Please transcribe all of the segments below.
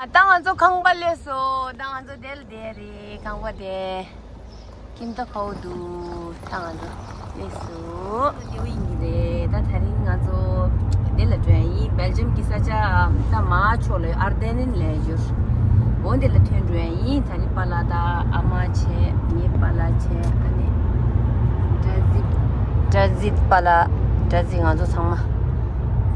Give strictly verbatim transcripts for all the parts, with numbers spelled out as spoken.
ད་ང་ཚོ་ཁང་པ་སླེབས་སོང་། ད་ང་ཚོ་དེ་ལ་བསྡད་རེད། ཁང་པ་དེ་ཁྱིམ་ཐོག་ཁ་བོ་འདུག་ད་ང་ཚོ་སླེབས་སོང་། དེ་བོ་ཡིན་གྱི་རེད། ད་དེ་རིང་ང་ཚོ་དེ་ལ་འགྲོ་ཡ་ཡིན། སྦེལ་ཇམ་གྱི་ས་ཆ་ད་མར་ཕྱོགས་ལ་ཨར་དེ་ནན་ལབ་ཡ་ཡོད། འོ་དེ་ལ་ཐོན་འགྲོ་ཡ་ཡིན། དེ་རིང་པཱ་ལགས་དང་ཨ་མ་བྱས། ངའི་པཱ་ལགས་བྱས། ཨ་ནི་བཀྲ་ཤིས་པཱ་ལགས། བཀྲ་ཤིས། ང་ཚོ་ཚང་མ།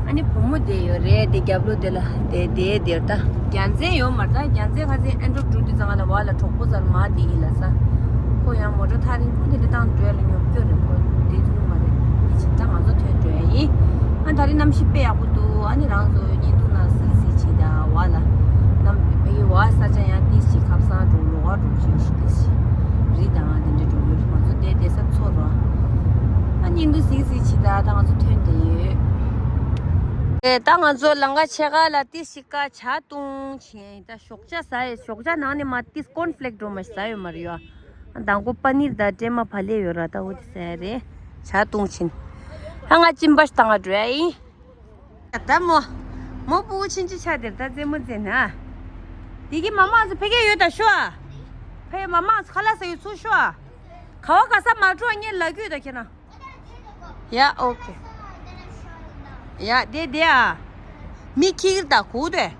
ཨ་ནི་བུ་མོ་དེ་ཡོད་རེད། དེ་རྒྱབ་ལོགས་དེ་ལ་དེ་དེ་དེར་ད་རྒྱལ་མཚན་ཡོད་མ་རེད། ད་རྒྱལ་མཚན་ཁ་སང་ཨེ་འགྲོ་འགྲོ་དུས་ཙང་ང་ལ་བ་ལ་གྲོགས་པོ་ཚར་མ་དེ་ཡིན་ལ་ས། ཁོ་ཡང་མོ་ཊ་ཐག་རིང་པོ་དེ་འདྲ་བཏང་འགྲོ་ཡ་ལ་ཉོབ་སྐྱོ་རེད། ཁོ་དེ་ཐུག་མ་རེད། དེ་བཞིན་ད་ང་ཚོ་ཐོན་འགྲོ་ཡ་ཡིན། ཨ་ད་རེས་གནམ་གཤིས་དཔེ་ཡག་པོ་འདུག་ཨ་ནི་རང་ཚོ་བརྙན་ཐུང་ནང་གཟིགས་གཟིགས་བྱེད་ད་བ་ལ། གནམ་དཔེ་བ་ས་ཆ་ཡང་ཏིས་ཅིག་ཁ་སང་འགྲོ་ལོག་འགྲོ་བྱེད་ཤུ་ཏིས་ཅིག་རི་དང་དེ་འདྲ་འགྲོ་ཡོད། ང་ཚོ་དེ་བསྡད་ས་ཚོར་རོ། ཨ་བརྙན་ཐུང་གཟིགས་གཟིགས་བྱེད་ད་ད་ང་ཚོ་ཐོན་བསྡད་ཡོད། ཨེ་ད་ང་ཚོ་ལམ་ཁ་ཕྱེད་ཀ་ལ་ཏིས་ཅིག་ཀ་ཇ་བཏུང་ཕྱིན། ད་ཞོགས་ཇ་ཟ་ཡས། ཞོགས་ཇ་ནང་ནས་མ་ཏིས་ཀོན་ཕླེག་འགྲོ་མ་ཟ་ཡོད་མ་རེད་ཡ། ཨ་དང་པོ་པ་ནིར་དང་ཀྲེ་མ་བག་ལེབ་ཡོད་ར། ད་འོ་དེ་ཟ་ཡ་རེད། ཇ་བཏུང་ཕྱིན། ད་ང་གཅིན་པ་ཞིག་བཏང་ག་འགྲོ་ཡ་ཡིན། ད་མོ། མོ་སྤུ་གུ་ཆུང་ཆུང་ཆགས་དེར་ད་རྩེད་མོ་རྩེ་ན། དེ་གི་མ་མང་ཚོ་ཕ་གིར་ཡོད་ད་ཤོག་ཨ། ཕ་གི་མ་མང་ཚོ་ཁ་ལག་ཟ་ཡོད་ཚུར་ཤོག་ཨ། ག་བ་ག་ས་མ་འགྲོ་ངས་ལབ་ཀྱི་ཡོད་ད་ཁྱེད་རང་། ཡ་ཨོ་ཁེ། ཡ་དེ་དེ་ཨ། མི་ཁྱི་གིར་ད་གུ་དེ།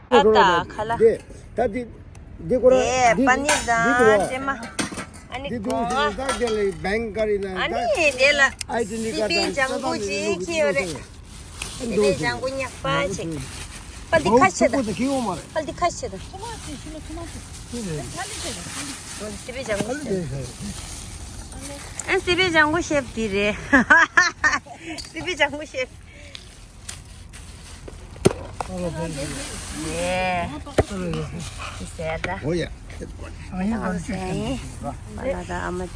ཨ་ད་ཁ་ལག་དེ་ད་དེ་དེ་ཀོ་ར་དེ་དེ་པ་ནིར་དང་ཀྲེ་མ། ཨ་ནི་དེ་དུ་སྒོ་ང་། ད་དེ་ལ་བེང་ཀ་རི་ན་ཨ་ནི་དེ་ལ་ཨའི་ཏི་ནི་ཀ་ད་སི་པན་ལྗང་གུ་ཅིག་ཁྱེར་ཡོད་རེད། སི་པན་ལྗང་གུ་ཉག་པ་ཅིག་པ་འདི་ཁ་ཕྱེ་ད། པ་འདི་ཁ་ཕྱེ་ད། སི་པན་ལྗང་གུ་ཤེབ། ཨ་སི་པན་ལྗང་གུ་ཤེབ་འདི་རེད། སི་པན་ལྗང་གུ་ཤེབ། ཡེ། ཟེར་ད། ཨོ་ཡ། ཨ་ཡ་ཨ་ཟེར་ཡིན། པ་ལགས་དང་ཨ་མ་དེ།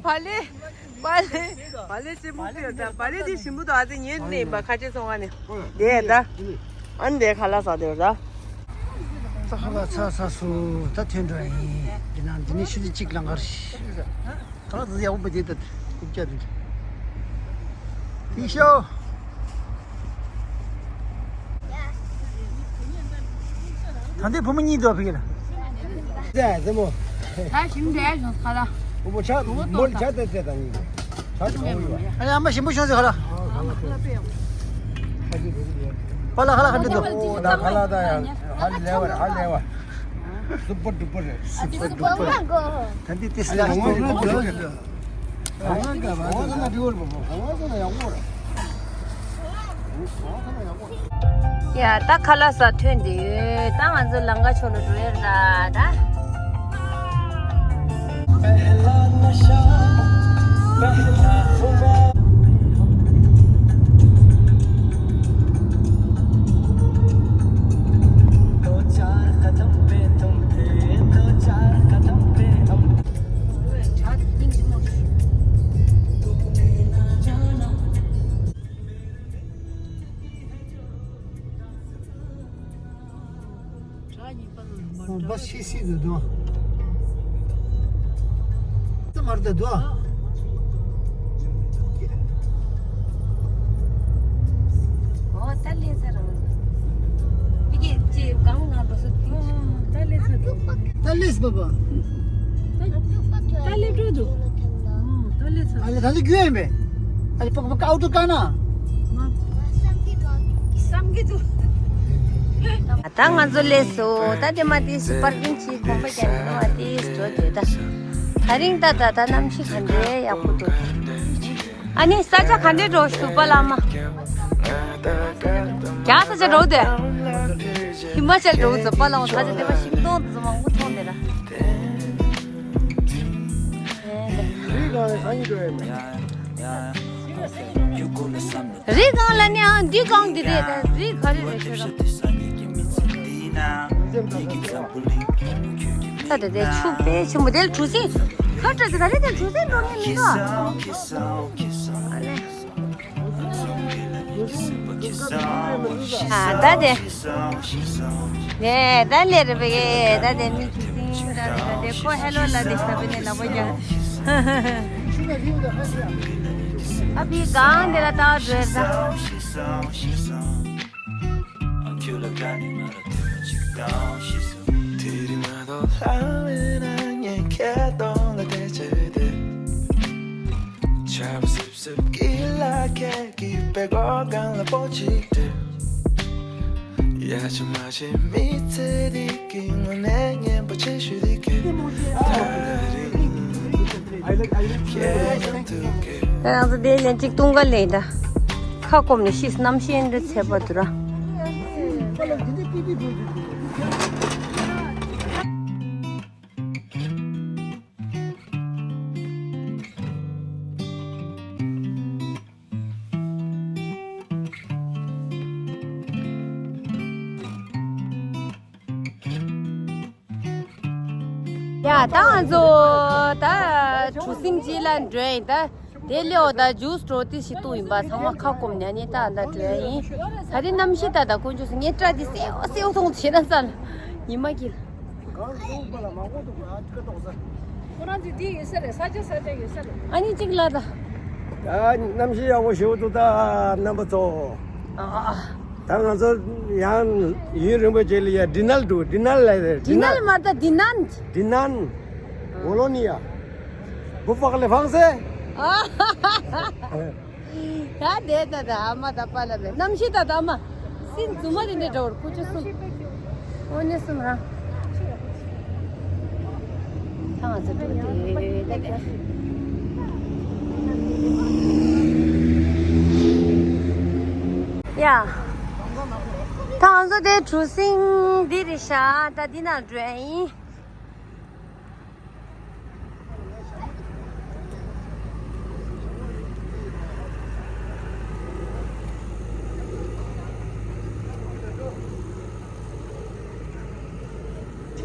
བག་ལེབ། བག་ལེབ། བག་ལེབ་ཅི་མོ་ཡོད་ད། བག་ལེབ་དེ་ཞིམ་པོ་འདུག་ཨ་ཙི་ཉན་ནས་ཡིན་པ་ཁ་ཆེ་སོང་བ་ནི། དེ་ད། ཨ་ནི་དེ་ཁ་ལག་ཟ་དེ་ཡོད་ད། ས་ཁ་ལག་ཚ་ས་སུ་ད་ཐོན་འགྲོ་ཡིན། འདི་ན་འདི་ནས་ཤུལ་ལུས་གཅིག་ལང་ཀར། ད་ལྟ་ཡག་པོ་བྱེད་དེ་རྐུབ་བཀྱག་དེ། དེ་ཤོ། ད་ལྟའི་བུ་མོ་གཉིས་འདུག་ཕ་གི་ལ། ཟེ་ཟེ་མོ། ད་ཞིམ་འདྲ་བྱུང་ཁ་ལག་བུ་མོ་ཆ་མོ་ལ་ཆ་ཏེ་ཏེ་ད་ནི། ཆ་ཏེ་མོ་ཡོད། ཨ་ཡ་ཨ་མ་ཞིམ་པོ་བྱུང་ཟེ་ཁ་ལག་ཁ་ལག་ཁ་ལག་ཁ་ལག་ཁ་ལག་ཁ་ལག་ད་ཡ་ཧ་ལས་བ་ཧ་ལས་བ། སུ་པར་ཌུ་པར་རེད། སུ་པར་ཌུ་པར། ད་འདི་ཏིས་ལ་ཧ་ལས་བ། ཡ་ད་ཁ་ལག་ཟ་ཐོན་དུས་ད་ང་ཚོ་ལམ་ཁ་ཕྱོགས་ལ་འགྲོ་ཡ་ར་ད། ཁོང་བ་ཤི་སི་དུ་དུ། ཏི་མར་དུ་དུ། ཨོ་ད་ལེ་ས་རང་། ཕི་གེ་ཅི་གང་ང་འགྲོ་ས་ཏི། ད་ལེ་ས་དུ། ད་ལེ་ས་བ་བ། ད་ལེ་འགྲོ་དུ། ད་ལེ་ས། ཨ་ལེ་ད་ལེ་རྒྱུ་ཡིན་པས། ཨ་ལེ་པག་པག་ཨའུ་ཏུ་ཀ་ན། ད་ང་ཚོ་ལས་སོ། ད་དེ་མ་དེ་སུ་པར་ཀིང་ཆེ་གོམ་པ་རྒྱག་ནས་ནོ་ཨ་དེ་འགྲོ་དེ་ད། ད་རིང་ད་ད་ད་གནམ་གཤིས་ག་འདྲའི་ཡག་པོ་འདུག་ཨ་ནི་ས་ཆ་ག་འདྲའི་འགྲོ་ཞུ་པ་ལ་མ། རྒྱ་ས་ཆ་འགྲོ་དེ། ཧི་མ་ཅལ་འགྲོ་ཚོ་པ་ལ་འོང་ད་ཆ་དེ་མ་ཤིང་སྡོང་དེ་ཚོ་མང་པོ་མཐོང་དེ་ར། རི་གང་ལ་ས་ཉིད་འགྲོ་ཡོད་མེད། རི་གང་ལ་ནི་ཨང་འདི་གང་འདི་རེད་ད། རི་ག་རེ་རེད་ཤོད་ར། ད་དེ་དེ་ཆུ་དཔེ་ཆེན་པོ་དེ་ལ་གྲུ་གཟིངས་ཁ་བྲལ་དེ་ག་རེ་དེ་གྲུ་གཟིངས་འགྲོ་ངེས་མི་འདུག་ཨ་ལེ། ཨ་ད་དེ། ནས་ད་ལེ་རེ་བེ་གེ་ད་དེ་མི་གྲུ་གཟིངས་ད་དེ་ཁོ་ཧེ་ལོ་ལ་དེ་ས་བེ་ནས་ལ་བོ་རྒྱ། ཨ་ཕའི་སྒང་དེ་ལ་ལྟ་བ་འགྲོ་ཡ་ད། དེ་རིང་མ་གཏོགས་ལྷ་བའི་ནང་ཉལ་ཁ་གདོང་ལ་བལྟས་བྱས་ཏེ། ཆར་པ་སིབ་སིབ་ཀྱི་ལ་ཁད་ཀྱི་པད་ཀོག་སྒང་ལ་པོ་གཅིག་སྦྲེལ། ཡ་ཆི་མ་ཆི་མི་ཚེ་འདི་གི་དངོས་གནས་སྙན་པོ་ཆེ་ཤོས་འདི་གི། ད་རིང་ཁྱེད་མཉམ་དུ་གི། ད་ང་ཚོ་དེ་ལན་གཅིག་བཏུང་ག་ལེན་ད། ཁ་སྐོམ་ནས་ཤི་གནམ་གཤིས་འདི་ཚད་པ་འདུག་ར། ཡ་ད་ང་ཚོ་ད་གྲུ་གཟིངས་གཅིག་ལ་འགྲོ་ཡིན་ད། དེ་ལེའོ་ད་ཇུས་འགྲོ་དེ་ཞིག་བཏུང་ཡིན་པ་ཚང་མ་ཁ་སྐོམ་ནས་ནི་ད་ད་འགྲོ་ཡ་ཡིན། ད་རེས་གནམ་གཤིས་ད་ད་དཀོན་མཆོག་གསུམ་ངས་སྐྲ་དེ་སེའུ་སེའུ་མཐོང་བྱེད་ན་ས་ལ་ཉི་མ་གི། གང་འདུག་པ་ལ་མང་པོ་འདུག་ཨ་ཅི་ཀ་ཏོག་ས། ཁོ་རང་ཚོ་འདི་ཡོད་ས་རེད། ས་ཆ་ས་ཆ་ཡོད་ས་རེད། ཨ་ནི་གཅིག་ལ་ད། ད་གནམ་གཤིས་ཡག་པོ་ཞེ་པོ་འདུག་ད་རྣམ་པ་ཚོ། ཨ་ཨ། ད་ང་ཚོ་ཡང་ཡུན་རིང་པོ་རྗེས་ལ་ཡ་ཌི་ནལ་འདུག་ཌི་ནལ་ལ་ཡ་ཌི་ནལ་མ་ད་ཌི་ནན། ཌི་ནན། ཝོ་ལོ་ནི་ཡ། བུ་ཕག་ལེ་ཕང་སེ། ད་དེ་ད་ད་ཨ་མ་ད་པ་ལ་བས་གནམ་གཤིས་ད་ད་ཨ་མ། སྲིན་རྫུན་མ་དེ་འདྲ་འདྲ་བར་ཀུ་ཅོ་གསུམ། འོ་ནས་གསུམ་ར། ཐང་ཚོ་འགྲོ་དེ་ད་དེ། ཡ། ཐང་ཚོ་དེ་གྲུ་གཟིངས་འདི་རེད་ཤག་ད་འདི་ན་འགྲོ་ཡ་ཡིན།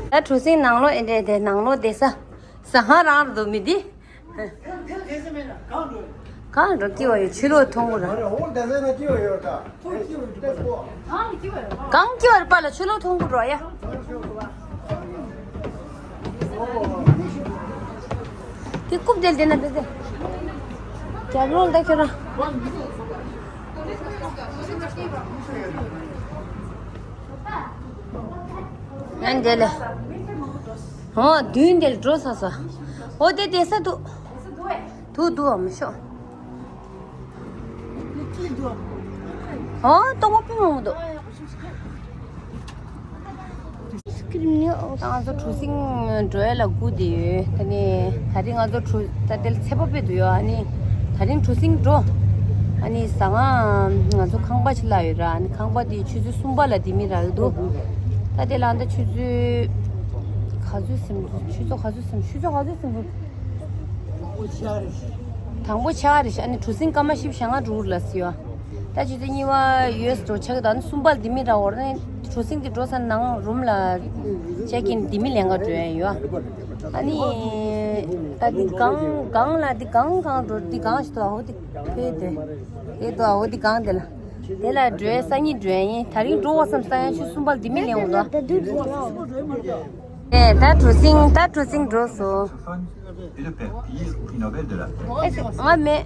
ད་གྲུ་གཟིངས་ནང་ལོགས་ཨེ་འདྲས་དེ་ནང་ལོགས་བསྡད་ས་ཟ་ཁང་རང་རུ་འདུག་མི་འདི། གང་འགྲོ་སྐྱིད་པ་ཡོད་ཕྱི་ལོགས་མཐོང་གི་ར། གང་སྐྱིད་པ་རེད་པ་ལ་ཕྱི་ལོགས་མཐོང་གི་རོགས་ཡ། དེ་རྐུབ་དེ་ལ་བསྡད་ན་བསྡད་དེ། རྒྱབ་ལོགས་ལ་ཁྱོད་རང་། ང་འདི་ལ། ཨོ་མདུན་དེ་ལ་འགྲོ་ས་ས། ཨོ་དེ་བསྡད་ས་འདུག་འདུག་འདུག་མི་ཤོག་ཨོ་ཏོག་པ་སྤུ་མང་པོ་འདུག་ང་ཚོ་གྲུ་གཟིངས་འགྲོ་ཡ་ལ་སྒུག་བསྡད་ཡོད། ད་ནི་ད་རིང་ང་ཚོ་གྲུ་ད་དེ་ལ་ཚེ་པ་དཔེ་འདུག་ཡོད། ཨ་ནི་ད་རིང་གྲུ་གཟིངས་འགྲོ། ཨ་ནི་ཟ་ཁང་ང་ཚོ་ཁང་པ་ཞིག་གླ་ཡོད་ར། ཨ་ནི་ཁང་པ་དེ་ཆུ་ཚོད་གསུམ་པ་ལ་ལྡེ་མིག་རག་གི་འདུག་ད་དེ་ལ་ཨ་ད་ཆུ་ཚོད་ག་ཚོད་ཟིན་འདུག་ཆུ་ཚོད་ག་ཚོད་ཟིན། ཆུ་ཚོད་ག་ཚོད་ཟིན་འདུག་དང་པོ་ཆ་རེད། ཨ་ནི་གྲུ་གཟིངས་སྐར་མ་བཞི་བཅུ་ཞེ་ལྔ་འགྲོ་གི་རེད་ལ་ཟེར་ཡོད། ད་ཆུ་ཚོད་གཉིས་པ་ཡོལ་འགྲོ་ཆགས་ཀྱི་འདུག་ཨ་ནི་གསུམ་པ་ལྡེ་མིག་རག་འོར་ནས་གྲུ་གཟིངས་དེ་འགྲོ་ས་ནང་རུམ་ལ་ཅེག་ཨིན་ལྡེ་མིག་ལེན་ག་འགྲོ་ཡ་ཡོད། ཨ་ནི་ད་འདི་སྒང་སྒང་ལ་འདི་སྒང་སྒང་འགྲོ་འདི་སྒང་ཞིག་འདུག་ཨ་ཧོ་འདི་ཕེ་དེ་དེ་འདུག་ཨ་ཧོ་འདི་སྒང་དེ་ལ་དེ་ལ་འགྲོ་ཡ་སང་ཉིན་འགྲོ་ཡ་ཡིན། ད་རིང་འགྲོ་བ་བསམ་ས་ཡ་ཆུ་གསུམ་པ་ལྡེ་མིག་ལེན་འོང་དོ། ཨེ་ད་གྲུ་གཟིངས་ད་གྲུ་གཟིངས་འགྲོ་སོང་། Et le père Pire, prix Nobel de la paix. ཨེ་ང་མེད།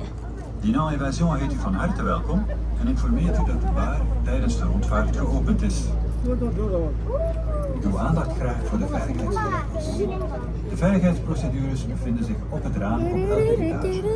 Dinan Invasion heet u van harte welkom en informeert u dat de bar tijdens de rondvaart geopend is. Uw aandacht graag voor de veiligheidsregels. De veiligheidsprocedures bevinden zich op het raam op elke etage.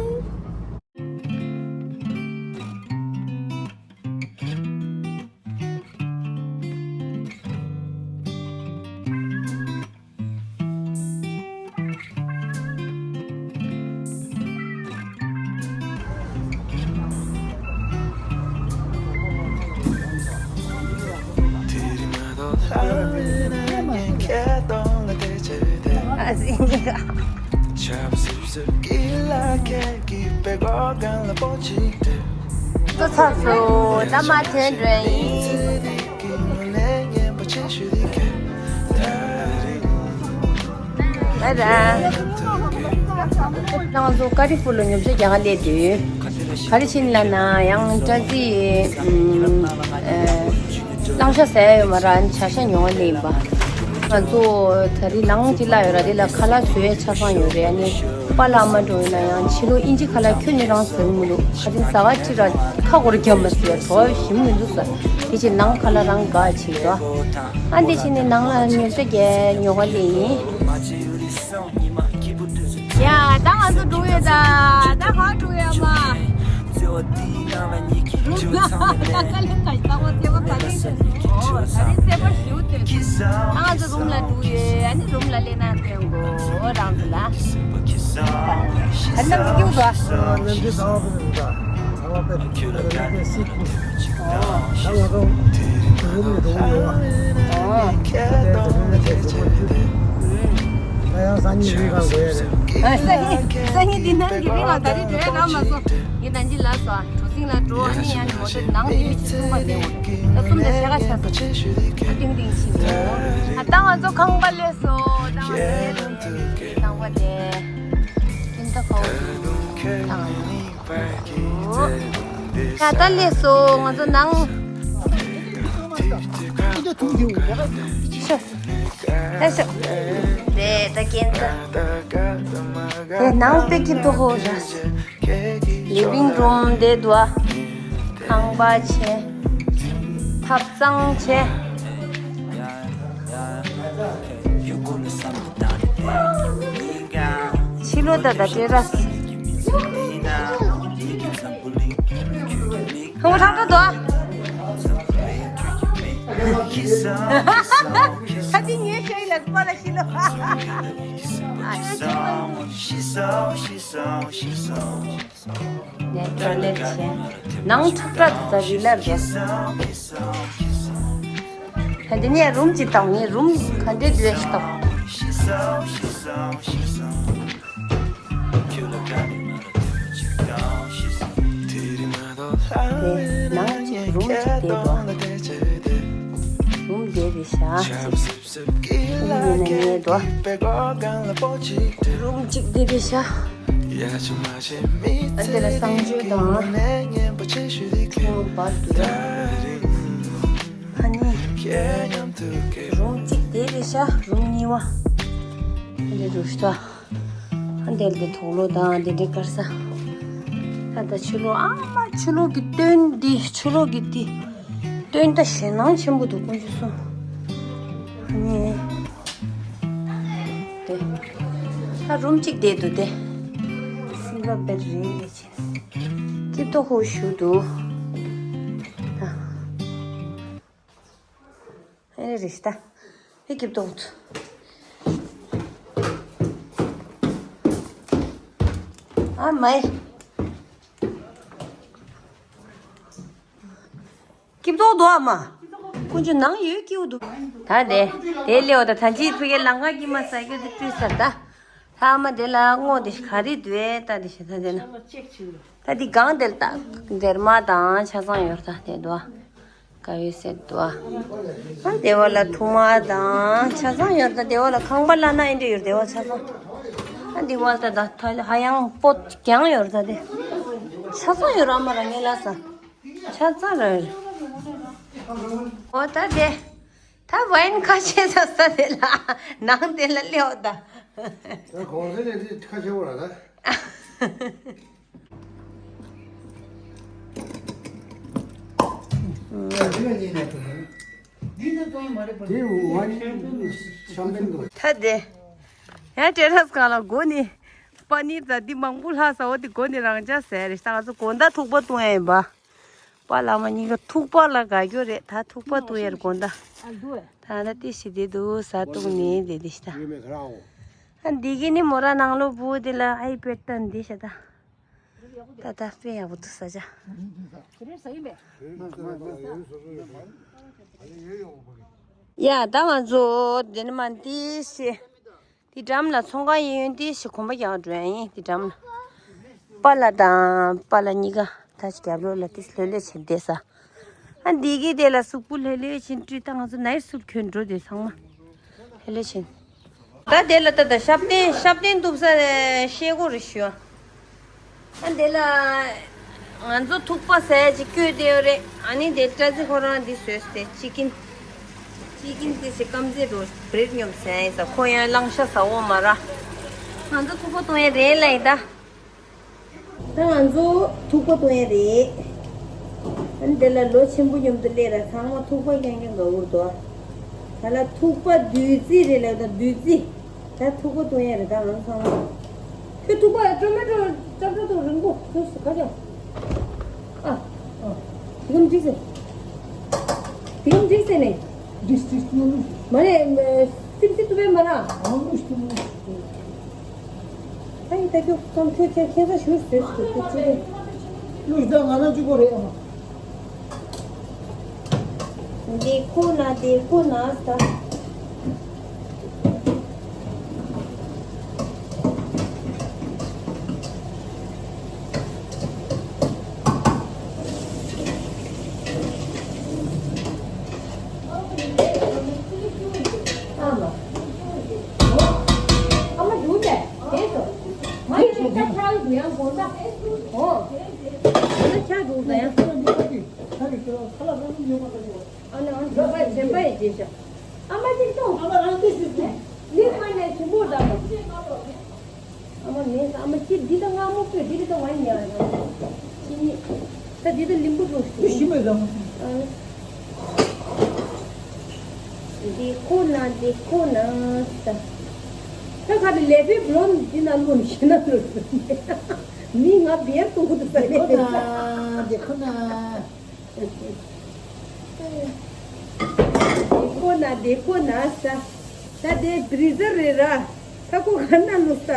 ཚོ་ཚགས་སུ་ད་མ་ཐོན་འགྲོ་ཡིན། ང་ཚོ་ཀ་རི་ཕུར་ལ་ཉོ་ཆ་རྒྱག་ག་སླེབས་དུས། ག་རེ་བྱས་ནས་ལབ་ན་ཡང་སྐྲ་རྩི་ཨ་བླང་བྱ་ཟ་ཡ་ཡོད་མ་རེད། ཨ་ནི་ཇ་ཤ་ཉོ་ག་སླེབས་ཡིན་པ། ང་ཚོ་ད་རེས་ལངས་ཅིག་གླ་ཡོད་ར། དེ་ལ་ཁ་ལག་བཟོ་ཡས་ཆ་ཚང་ཡོད་རེད། ཨ་ནི་ པཱ་ལགས་མ་འགྲོ་ཡིན་ན་ཡང་ཕྱི་ལོགས་དབྱིན་ཇི་ཁ་ལག་ཁྱོན་ནས་རང་ཟ་གི་མི་འདུག་ཁ་སང་ཟ་ག་ཅི་ར་ཁ་སྐོར་རྒྱབ་མ་ཟེར་བྲོ་བ་ཞིམ་མི་འདུག་ཟེར། དེ་ཕྱིར་ནང་ཁ་ལག་རང་དགའ་བྱེད་དོ། ཨ་འདི་ཕྱིན་ནས་ནང་ལ་ཉོ་ཆ་རྒྱལ་ཉོ་ག་སླེབས་ཡིན། ཡ་ད་ང་ཚོ་འགྲོ་ཡོད་ད། ད་ག་འགྲོ་ཡོད་མ། ལ་ལ་ལ་ལ་ལ་ལ་ལ་ལ་ལ་ལ་ལ་ལ་ཨ་ང་ཚོ་རུམ་ལ་འགྲོ་ཡོད། ཨ་ནི་རུམ་ལ་སླེབས་ན་སྟོན་དགོས་རང་ཚོ་ལ། ཨ་ནམ་སྐྱིད་པོ་འདུག་ཨ་ནམ་སྐྱིད་ཚ་བ་པོ་འདུག་ཚ་བ་པོ་ད་ང་ཚོ་རུམ་ལ་འགྲོ་གི་ཡོད། ཨ་ད་ཡང་སང་ཉིན་རི་སྒང་འགྲོ་ཡ་རེད། སང་ཉིན་འདི་ནང་གི་རི་སྒང་ད་རེས་འགྲོ་ཡ་རག་མ་སོང་། ངས་ད་ཅི་ལབ་སོང་། གྲོ་སིང་ལ་འགྲོ། ཨ་ནི་ཡང་མོ་ཊ་ནང་དུ་མི་གསུམ་པ་བསྡད་འོ། ད་གསུམ་དང་ཕྱེད་ཀ་ཆགས་སོང་། ཨ་ཏིང་ཏིང་ཕྱིན་ཡོད། ཨ་ད་ང་ཚོ་ཁང་པ་སླེབས་སོང་། ད་ང་ཚོ་སླེབས་སོང་། ཁང་པ་དེ་ཀིན་ཏ་ཁོ་ད་ང་ཚོ་ད་ད་སླེབས་སོང་། ང་ཚོ་ནང་ཤོག་ད་ཤོག་དེ་ད་ཀིན་ཏ་དེ་ནང་དཔེ་སྐྱིད་པོ་ཧོ་ར། ལི་ཝིང་རུམ་དེ་འདུག་ཁང་པ་ཆེ། ཐབ་ཚང་ཆེ། ཕྱི་ལོགས་ད་ད་ཏེ་ར་སི། ཁང་པ་ཁྲག་ཁྲག་འདུག་ཁ་ཏི་ངའི་ཤོད་ལ་པ་ལ་ཕྱི་ལོགས། ཨ་ཤི་སོང་། ནས་ཊོའི་ལེཊ་བྱས། ནང་འཁྲུག་པ་དེ་ཚ་རི་ལ་རེད། ད་འདི་ནས་རུམ་གཅིག་བཏང་ནས་རུམ་ག་འདྲས་འདུག་ཞིག་བཏང་། དེ་ནང་གཅིག་རུམ་གཅིག་བསྡད་འདུག་རུམ་བསྡད་རེད་ཤག་ཡིན་ན་ངས་འདུག་རུམ་གཅིག་བསྡད་རེད་ཤག་ཨ་དེ་ལ་གསང་སྤྱོད་དང་། ཁོང་བར་དུ། ཨ་ནི། རུམ་གཅིག་དེ་རེད་ཤག་རུམ་གཉིས་པ། ཨ་དེ་རུ་ཤག་ཨ་དེ་ལ་དེ་དུག་ལོག་དང་དེ་འདྲའི་དཀར་ས། ད་ད་ཆུ་ལོག་ཨ་མ་ཆུ་ལོག་གི་སྟོན་འདི་ཆུ་ལོག་གི་འདི། སྟོན་ད་ཞེད་སྣང་ཆེན་པོ་འདུག་དཀོན་མཆོག་གསུམ། ཨ་ནི། དེ། ད་རུམ་གཅིག་བསྡད་འདུག་དེ། སིལ་བ་བེད་རེད་ལས་ཆེ། སྐྱིབ་ཏོ་ཧུ་ཞུ་འདུག་ད། ཨེ་རེ་ད། ཧེ་སྐྱིབ་ཏོ་ཧུ། ཨ་མའི། སྐྱིབ་ཏོ་འདུག་ཨ་མ། ཀུན་སྤྱོད་ནང་ཡོད་སྐྱིའུ་འདུག་ད་དེ། དེ་ལེའོ་ད་ད་ཅིའི་ཕུ་གེ་ལང་ཀ་གི་མ་ས་སྐྱོ་དེ་བྲིས་ས་ད། ད་ཨ་མ་དེ་ལ་སྔོ་དེ་ག་རེ་འདུག་ད་དེ་ཤ་ད་དེ་ན། ད་དེ་གང་དེ་ལ་ད། སྡེར་མ་དང་ཆ་ཚང་ཡོད་ད་དེ་འདུག་ཨ། ག་ཡོད་སེ་འདུག་ཨ། ཨ་དེ་བ་ལ་ཐུག་མ་དང་ཆ་ཚང་ཡོད་ད་དེ་བ་ལ་ཁང་པ་ལ་ན་ཨེ་འདྲ་ཡོད་དེ་བ་ཆ་ཚང་། ཨ་དེ་བ་ལ་ད་ད་ད་ཧ་ཡང་པོ་གྱང་ཡོད་ད་དེ། ཆ་ཚང་ཡོད་ར་མ་ར་ངེ་ལ་ས། ཆ་ཚང་རེད། འོ་ད་དེ། ད་ཝའིན་ཁ་ཆེ་ས་ས་དེ་ལ་ནང་དེ་ལ་སླེའོ་ད། ད་གོང་ས་ནས་དེ་ཁ་ཆེ་བོ་ར་ད། དེ་ཝའིན་ཤམ་པེན་དུ། ད་དེ། ཡང་ཏེ་ར་སི་སྒང་ལ་སྒོ་ནས། པ་ནི་ད་འདི་མང་པོ་ལྷག་ས་འོ་དེ་སྒོ་ནས་རང་ཅག་ཟེར་རེད་ད་ང་ཚོ་དགོང་དག་ཐུག་པ་བཏུང་ཡ་ཡིན་པ། པཱ་ལགས་མ་གཉིས་ཀ་ཐུག་པ་ལ་དགའ་རྒྱུ་རེད་ད་ཐུག་པ་བཏུང་ཡ་རེད་དགོང་དག་ད་ད་ཏི་ཞིག་དེ་འདུག་ཟ་བཏུང་ནས་དེ་དེ་ཤི་ད། ཨ་འདི་གི་ནི་མོ་ར་ནང་ལོ་བུ་དེ་ལ་ཨའི་པེ་ཊི་ད་འདི་ཤ་ད། ད་ད་དཔེ་ཡག་པོ་འདུག་ཟ་ཅ། ཡ་ད་ང་ཚོ་དེ་ནི་མ་འདི་ཤི། དེ་འགྲམ་ལ་ཚོང་ཁང་ཡིན་ཡོད་དེ་ཞིག་གོམ་པ་རྒྱག་འགྲོ་ཡ་ཡིན་དེ་འགྲམ་ལ། པཱ་ལགས་དང་པཱ་ལགས་གཉིས་ཀ་ད་ཅི་རྒྱབ་ལོགས་ལ་ཏིས་ལྷོད་ལྷོད་བྱས་བསྡད་ས། ཨ་འདི་གི་དེ་ལ་གཟུགས་པོ་ལྷོད་ལྷོད་བྱས་བཀྲུས་ད་ང་ཚོ་ནའི་སུཊ་གྱོན་འགྲོ་དེ་ཚང་མ་ལྷོད་ལྷོད་བྱས། ད་དེ་ལ་ད་ད་ཤ་བཏན་ཤ་བཏན་གཏུབ་ས་ཤེལ་སྒོ་རེ་ཞུ། ཨ་འདི་ལ་ང་ཚོ་ཐུག་པ་ཟས་ཅིག་བསྐོལ་བསྡད་ཡོད་རེད། ཨ་ནི་དེ་སྐྲ་རྩི་ཁོ་རང་འདི་བཟོས་ཏེ་ཅི་ཀིན། ཅི་ཀིན་དེ་ཞིག་སྐམ་རྫས་རོ་བྲེཌ་སྙོབ་ཟས་ཡིན་ས་ཁོ་ཡང་གླང་ཤ་ཟ་འོ་མ་ར། ང་ཚོ་ཐུག་པ་གཏོང་ཡས་རེད་ལབ་ཡིན་ད། ད་ང་ཚོ་ཐུག་པ་གཏོང་ཡས་རེད། ཨ་ནི་དེ་ལ་ལོ་ཆེན་པོ་མཉམ་དུ་སླེབས་ར། ཚང་མ་ཐུག་པ་རྐྱང་རྐྱང་དགའ་བོར་འདུག་ད་ལ་ཐུག་པ་བདུད་རྩི་རེད་ལབ་ད། བདུད་རྩི། ད་ཐུག་པ་གཏོང་ཡས་རེད་ད་ང་ཚོ་ཚང་མ། ཁྱོད་ཐུག་པ་ཊོ་མེ་ཊོ་ཅབ་ཊོ་དང་རིང་པོ་ཐུག་སུ་ཁ་ཅང་། ཨ། ཨ། དེ་གམ་འགྲིག་སེ། དེ་གམ་འགྲིག་སེ་ནས། འགྲིག་འགྲིག་ཉོ་ལུགས། མ་རེད། སིབ་སིབ་ཏུ་བས་མ་ར། ཨང་ལུགས་ཏུ་ལུགས། ད་ཡི་ད་ཁྱོད་ཀམ་ཁྱོད་ཁྱེད་ཁྱེད་ས་ཞུ་ཟེར་ཟེར་ཁྱོད་ཁྱེད་ལུགས་ད་ང་ན་གཅིག་པོ་རེད་ཨ་མ། དེ་ཁོ་ན་དེ་ཁོ་ན་ས། ཨ་མ། ཨ་མ་འདུག་ནས་དེ་ཚོ། ང་ཡི་ད་ཆགས་འདུག་ཡང་དགོངས་དག་ཨོ། ང་ཆགས་འདུག་ད་ཡང་། ཨ་ནི་ཨང་ཞོགས་པ་དྲན་པ་ཡི་རྗེས་ཤག་ཨ་མ་གཅིག་གཏོང་། ཨ་མ་རང་ཏི་སི་སྟོང་། ལི་མ་ནས་ཞིམ་པོ་དང་། ཨ་མ་མེད་ས། ཨ་མ་ཁྱེད་འདི་དང་སྔ་མོ་སྤོས་འདི་རི་དང་བ་ཉ་རང་ཁྱེད་གཉིས། ད་འདི་དང་ལིམ་བུ་འགྲོ་ཞིག་ཞིམ་མེད་དང་། འདི་ཁོ་ན་འདི་ཁོ་ན་ས། ད་ག་རེ་ལས་པའི་བློན་འདི་ན་ལོན་ཤི་ན་ལོན། མི་ང་བེར་གཏོང་གི་འདུག་ས་འདི་ཁོ་ན་འདི་ཁོ་ན། དེ་ཁོ་ན་དེ་ཁོ་ན་ས། ད་དེ་བི་རི་ཛར་རེད་ར། ད་ཁོ་ག་ན་ལོ་ས།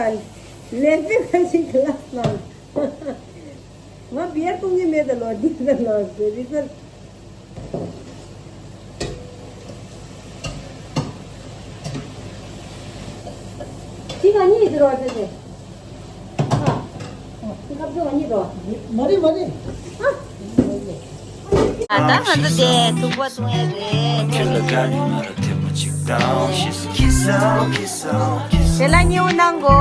ལས་པའི་ཁ་ཞིག་ག་ལ་སོང་། ང་བེར་གཏོང་གི་མེད་ད་ལོ། འདི་ད་ལོ་བི་རི་ཛར། ཅི་ག་གཉིས་དེ་རོ་ཅེ་ཅེ། ཨ། ཁབ་ཅོ་ག་གཉིས་རོ། མ་རེད་མ་རེད། ཨ། ད་ང་ཚོ་དེ་ཐུག་པ་གཏོང་ཡས་རེད། དེ་ལ་ཉེ་བོ་གནང་གོ།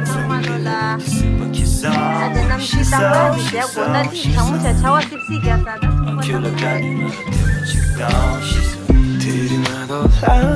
ཚང་མ་ལོ་ལ། ད་དེ་གནམ་གཤིས་དྭངས་པ་ཞིག་བྱས་གོ་ན་དེ་གྲང་མོ་བྱས་ཆར་པ་སིབ་སིབ་རྒྱག་ས་ད་ཐུག་པ་གཏོང་ཡས་རེད།